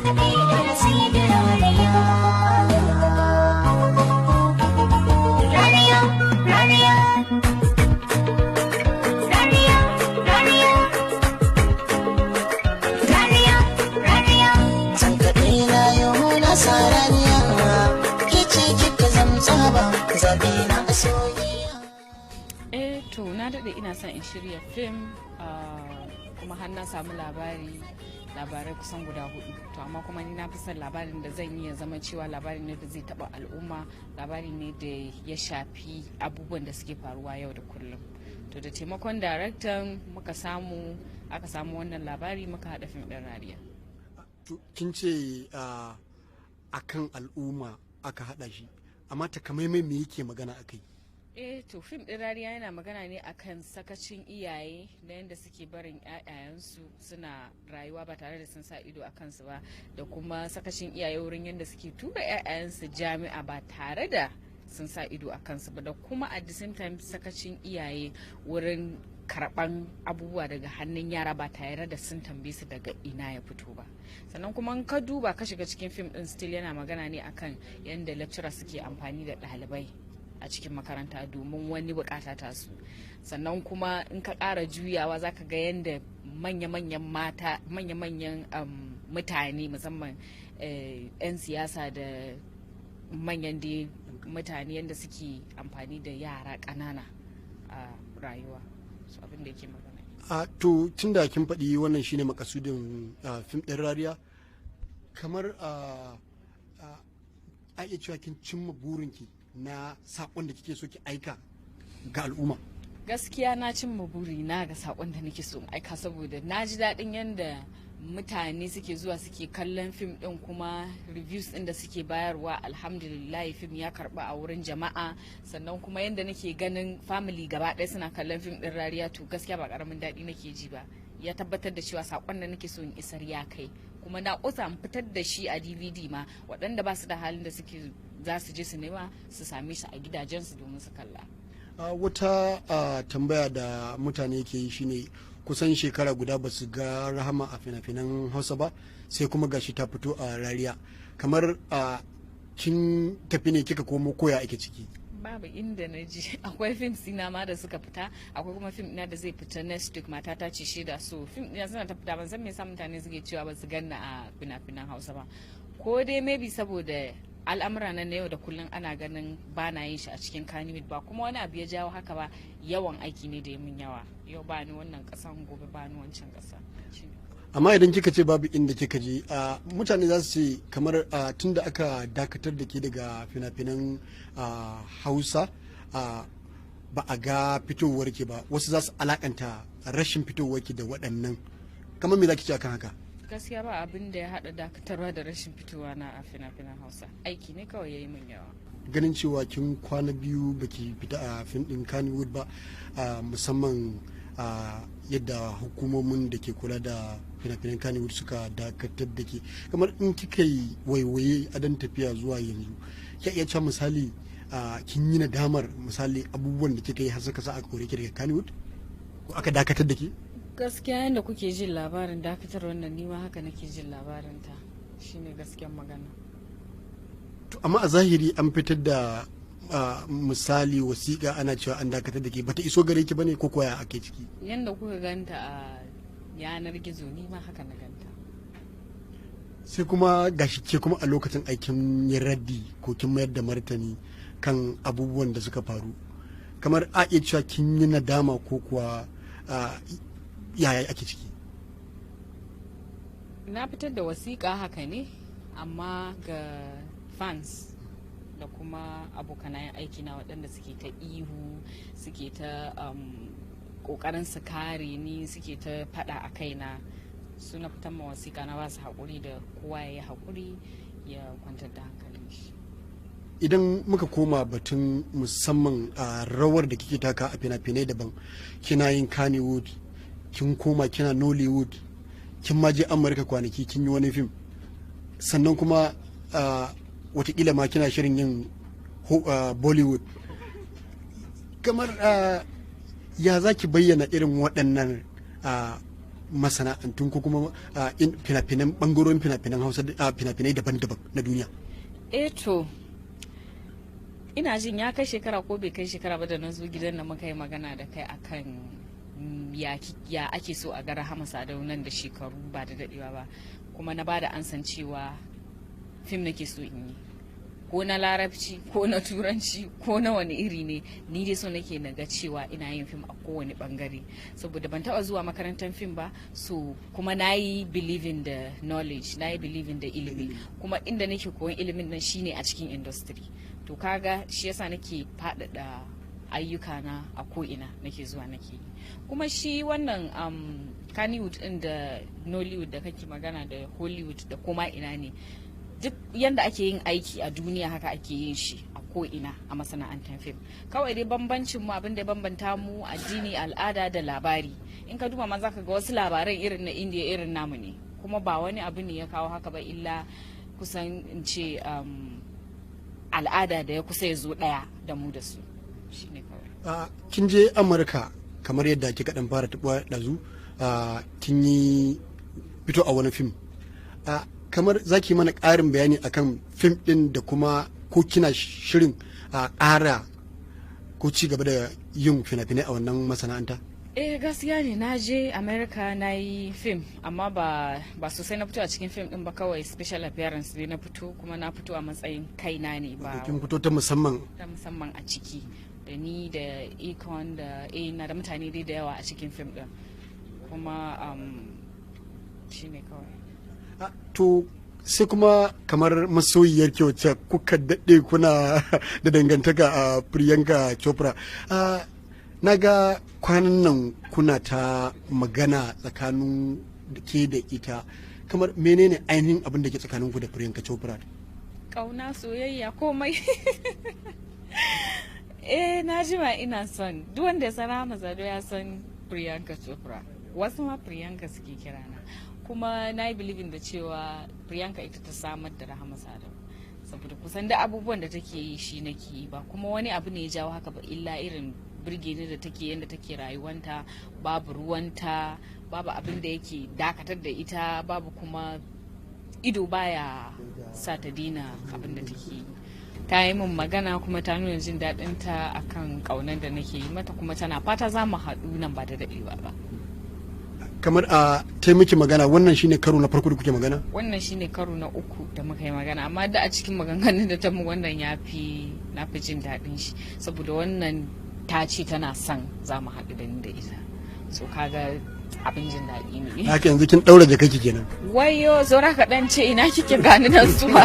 Tankaɗe da sai da rariya. Rariya, rariya. Rariya, rariya. Rariya, rariya. Tankaɗe na yau na sa rariya, ke ce kika zamtsa ba zaɓi na a soyayya. Eh to, na daɗe ina son in shirya fim, kuma har na samu labari, labarai kusan guda hudu. To amma kuma ni na fi son labarin da zan yi ya zama cewa labari ne da zai taɓa al'umma, labari ne da ya shafi abubuwan da suke faruwa yau da kullum. To da taimakon daraktan muka samu, aka samu wannan labari, muka haɗa fim ɗin Rariya. To, kin ce akan al'umma aka haɗa shi, amma takamaimai me yake magana akai? Eh to, fim ɗin Rariya yana magana ne akan sakacin iyaye da yadda suke barin 'ya'yayensu suna rayuwa ba tare da sun sa ido a kansu ba, da kuma sakacin iyaye wurin yadda suke tura 'ya'yayensu jami'a ba tare da sun sa ido a kansu ba, da kuma at the same time sakacin iyaye wurin karban abubuwa daga hannun yara ba tare da sun tambaye su daga ina ya fito ba. Sannan kuma in ka duba, ka shiga cikin fim din, still yana magana ne akan yadda lecturer suke amfani da ɗalibai a cikin makaranta domin wani bukata ta su. Sannan kuma in ka ƙara juyawa, za ka ga yadda manya-manyan mata, manya-manyan mutane, musamman 'yan siyasa da manyan dai mutane, yadda suke amfani da yara ƙanana a rayuwa. So abin da yake magana. A to, tunda kin faɗi wannan shine makasudin fim ɗin Rariya, kamar a iya cewa kin cimma burinki na saƙon da kike so ki aika ga al'umma? Gaskiya na cimma buri na ga sakon da nake so in aika, saboda na ji daɗin yadda mutane suke zuwa suke kallon fim ɗin, kuma reviews ɗin da suke bayarwa, alhamdulillah, fim ya karɓa a wurin jama'a. Sannan kuma yadda nake ganin family gaba ɗaya suna kallon fim ɗin Rariya, to gaskiya ba ƙaramin daɗi nake ji ba. Ya tabbatar da cewa sakon da nake so in isar ya kai, kuma na kusa in fitar da shi a DVD ma, waɗanda ba su da halin da suke za su je su nema su same shi a gidajensu domin su kalla. Wata tambaya da mutane ke yi shine, kusan shekara guda ba su ga Rahama a fina-finan Hausa ba, sai kuma gashi ta fito a Rariya. Kamar kin tafi ne kika komo, koya ake ciki? Babu inda na ji. Akwai fim sina ma da suka fita, akwai kuma fim ina da zai fita next week, Mata Ta Ce Shida. So fim ina suna ta fita. Ban san me yasa mutane suke cewa ba su ganna a fina-finan Hausa ba, ko dai maybe saboda al'amura na yau da kullum ana ganin ba na yin shi a cikin Kannywood ba. Kuma wani abu ya jawo haka ba, yawan aiki ne da ya min yawa. Yau ba ni wannan kasan, gobe ba ni wancan kasa. Amma idan kika ce babu inda kika je, mutane za su ce kamar tunda aka dakatar da ke daga fina-finan Hausa, ba a ga fitowar ki ba. Wasu za su alakanta rashin fitowar ki da waɗannan. Kamar me za ki ce akan haka? Gaskiya ba abin da ya hada dakatarwa da rashin fitowa na a fina-finan Hausa. Aiki ne kawai ya yi min yawa. Ganin cewa kin kwana biyu baki fita a fim din Kannywood ba, musamman yadda hukumomin da ke kula da fina-finan Kannywood suka dakatar da ke, kamar in kika yi waiwaye a dan tafiya zuwa yanzu, ya iya cewa misali kin yi nadamar misali abubuwan da kika yi har suka sa aka kore ki daga Kannywood ko aka dakatar da ke? Gaskiya yadda kuke jin labarin dakatar wannan, nima haka nake jin labarin ta. Shine gaskiyar magana. To amma a zahiri an fitar da misali wasiƙa ana cewa an dakatar da ke, bata iso gare ki bane ko koya ake ciki? Yadda kuka ganta a yanar gizo, ni ma haka na ganta. Sai kuma gashi ke kuma a lokacin aikin yin raddi ko kin mayar da martani kan abubuwan da suka faru, kamar a iya cewa kin yi nadama ko kuwa yaya ake ciki? Na fitar da wasiƙa, haka ne, amma ga fans da kuma abokanayen aiki na waɗanda suke ta ihu, suke ta ƙoƙarin su kare ni, suke ta faɗa a kaina, su na fitar ma wasiƙa, na ba su haƙuri da kowa ya yi haƙuri ya kwantar da hankalin shi. Idan muka koma batun musamman a rawar da kike taka a fina-finai daban, kina yin Kannywood, kin koma kina Nollywood, kin ma je Amurka kwanaki kin yi wani fim, sannan kuma watakila ma kina shirin yin Bollywood. Kamar ya za ki bayyana irin waɗannan masana'antun ko kuma fina-finan bangarorin fina-finan Hausa, fina-finai daban-daban na duniya? Eh to, ina jin ya kai shekara ko bai kai shekara ba da na zo gidan da muka yi magana da kai akan ya ake so a ga Rahama Sadau nan da shekaru ba da dadewa ba, kuma na bada ansan cewa fim nake so in yi, ko na Larabci ko na Turanci ko na wani iri ne. Ni dai so nake na ga cewa ina yin fim a kowane bangare, saboda ban taba zuwa makarantar fim ba. So kuma na yi believing the knowledge, na yi believing da ilimi, kuma inda nake koyon ilimin nan shine a cikin industry. To kaga shi yasa nake faɗaɗa ayyukana a ko'ina nake zuwa nake yi. Kuma shi wannan Kannywood din da Nollywood da kake magana da Hollywood da koma ina ne, duk yanda ake yin aiki a duniya haka ake yin shi a ko'ina a masana'antar fim. Kawai dai bambancin mu, abin da ya bambanta mu, addini, al'ada da labari. In ka duba ma zaka ga wasu labaran irin na Indiya irin namu ne, kuma ba wani abu ne ya kawo haka ba illa kusan in ce al'ada da ya kusa ya zo daya da mu da su, shine kawai. Kin je Amurka kamar yadda kika dan fara tabuwa ɗazu, kin yi fito a wani fim. Kamar za ki mana ƙarin bayani akan fim ɗin da kuma ko kina shirin a ƙara ko ci gaba da yin fina-finai a wannan masana'anta? Eh, gaskiya ne, na je America na yi fim, amma ba sosai na fito a cikin fim din ba, kawai special appearance ne na fito, kuma na fito a matsayin kaina ne ba. Kin fito ta musamman? Ta musamman a ciki, da ni da Econ da na da mutane dai da yawa a cikin fim din, kuma shine kawai. To sai kuma kamar masoyiyar ki wacce kuka daɗe kuna da dangantaka a Priyanka Chopra, na ga kwanan nan kuna ta magana tsakanin ke da ita. Kamar menene ainihin abin da ke tsakaninku da Priyanka Chopra? Kauna, soyayya, komai. Eh, na jima ina son, duk wanda ya san Rahama Sadau ya san Priyanka Chopra, wasu ma Priyanka suke kirana. Kuma na yi believing da cewa Priyanka ita ta samar da Rahama Sadau, saboda kusan da abubuwan da take yi shi nake yi. Ba kuma wani abu ne ya jawo haka ba illa irin birge ni da take, yadda take rayuwanta, babu ruwanta, babu abin da yake dakatar da ita, babu kuma ido baya sa ta dina abin da take yi. Ta yi min magana kuma ta nuna jin daɗin ta akan ƙaunar da nake yi mata, kuma tana fata za mu haɗu nan ba da daɗewa ba. Kamar a taimaki magana, wannan shine karo na farko da kuke magana? Wannan shine karo na uku da muka yi magana, amma da a cikin maganganun da ta mu, wannan ya fi na fi jin daɗin shi, saboda wannan ta ce tana son za mu haɗu da ni da ita. So kaga abin jin daɗi ne. Haka yanzu kin ɗaura jakaki kenan? Wayo, zora kaɗan ce, ina kike gani nan zuwa.